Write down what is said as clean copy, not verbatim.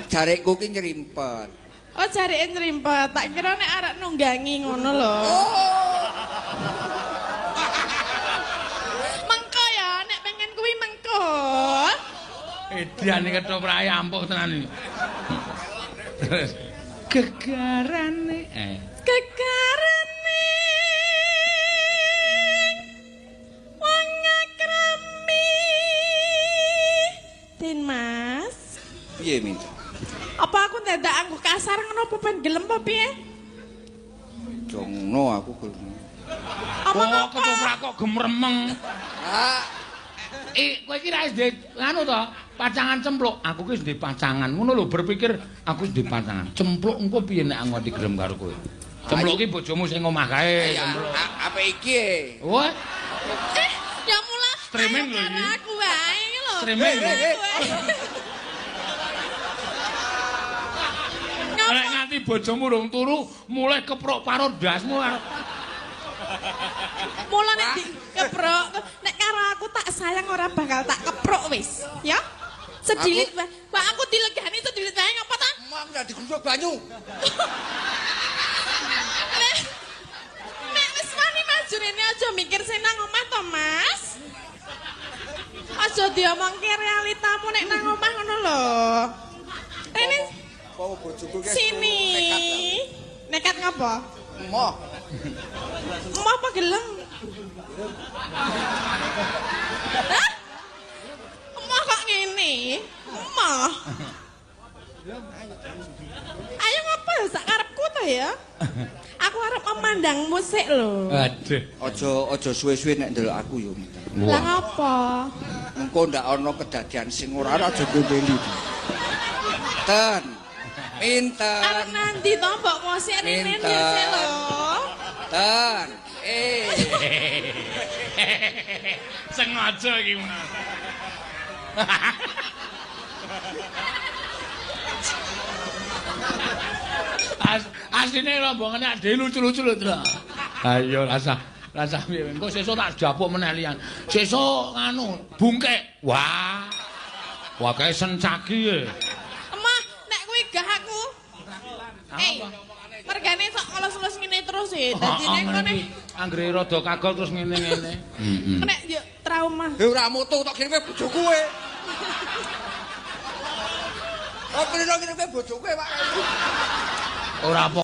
Jarikku ki nyerimpet. Oh, jarike nyerimpet. Tak kira nek arek nunggangi ngono lho. Oh. Mengko ya, nek pengen kuwi mengko. Edan iki ketoprake ampuh tenan iki. Terus gegarane Gegarane wong akrami. Din Mas, Piye minta? Apa aku dadak anggo kasar ngono apa ben gelem apa piye? Jongno aku gelem. Omong Kok apa? Ketoprak kok gemremeng. Ah, Eh, kowe iki ra wis nganu to, pacangan cempluk. Aku ki wis duwe pacangan. Ngono lho berpikir aku wis duwe pacangan. Cempluk engko piye nek aku nganti gelem karo kowe? Cempluk ki bojomu sing omah kae, ya, cempluk. Apa iki? Wah, Eh, ya mula. Streaming ayo lho karo iki. aku wae iki lho. Streaming lho. Aku wae. Nek nganti bojomu rung turu, mulai keprok parut ndasmu arep. Mula nek dikeprok, nek karo aku tak sayang ora bakal tak keprok wis, ya. Sedilit wae. Wah, aku dilegani sedilit wae ngapa ta? Mau aku udah digusuk banyu. Nek nek wis wani maju rene aja mikir sing nang omah to, Mas. Aja diomongke realitamu nek nang omah ngono lho. Rene Kok bojoku ki sini. Nekat ngapa? Emoh. Emoh apa gelem? Hah? Emoh kok ngene? Emoh. Ayo ngapa ya sak karepku to ya? Aku arep memandang musik lho. Aduh. Aja aja suwe-suwe nek ndelok aku yo minta. Lah ngapa? Engko ndak ana kedadian sing ora ora aja gombeli. Ten. Pinten. Arep nanti to mbok musik rene Pinten. dhisik lho. Ten. Sengaja iki, Mas. Asline rombongane ade lucu-lucu lho, Tru. Ayo rasah rasah piye engko sesuk tak japuk meneh liyan. Sesuk nganu bungkek. Wah. Wah kae sencaki e. Emah, nek kuwi gah aku. Eh, mergane sok ngelus-ngelus ngene terus e. Dadi nek Heeh, kene anggere rada kagol terus ngene-ngene. Heeh. nek yo trauma. Eh ora moto tok kirime bojoku e. Oh, kirime bojoku e, Pak. Ora apa.